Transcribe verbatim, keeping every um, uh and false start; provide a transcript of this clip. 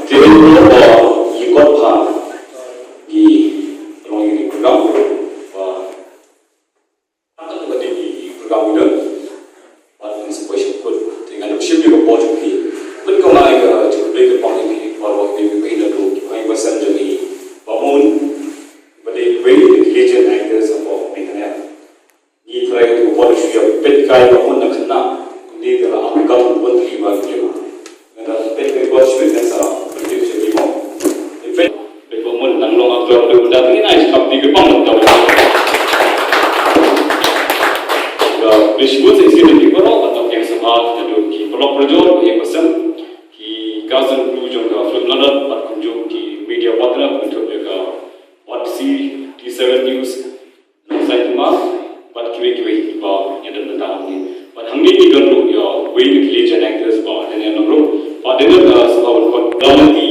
Te ïa ba ïa kot pha ïa long ïa program ba, ba dei ïa program ïa ba ngan sa poi sha kut. Te ngan ym shim ïa ka por jong phi. Pynkomai ka jingkyrpad ka pang ïa phi baroh ïa phi na dei ki phai ba san jong i ba mun ba dei wei na ki legend actors of Meghalaya. Ngi trai ka por shu ïa peit kai ba mun na khynnah. Ngi da la am ka bun ki ba ki ma. Nga da peit kai por shu ïa sa peit shu ïa mo. Peit peit ba mun nang long actor da da ngi nai kham di ka pang da. Ka peit shu sa isi da ki baroh ba tang yang sama da du ki baroh projor ba ïa ba sem. Ki cousin crew jong ka film London bad kumjuh ki media partner kumjuh ïa ka Odyssey T seven News. Sa ki ma bad kiwei kiwei kiba ïadon bynta hangne. Bad hangne ngi don ruh ïa wei na ki legend actors ba dang ïa nang ruh. Ba dang ïa ka sngewbha ban khot Downey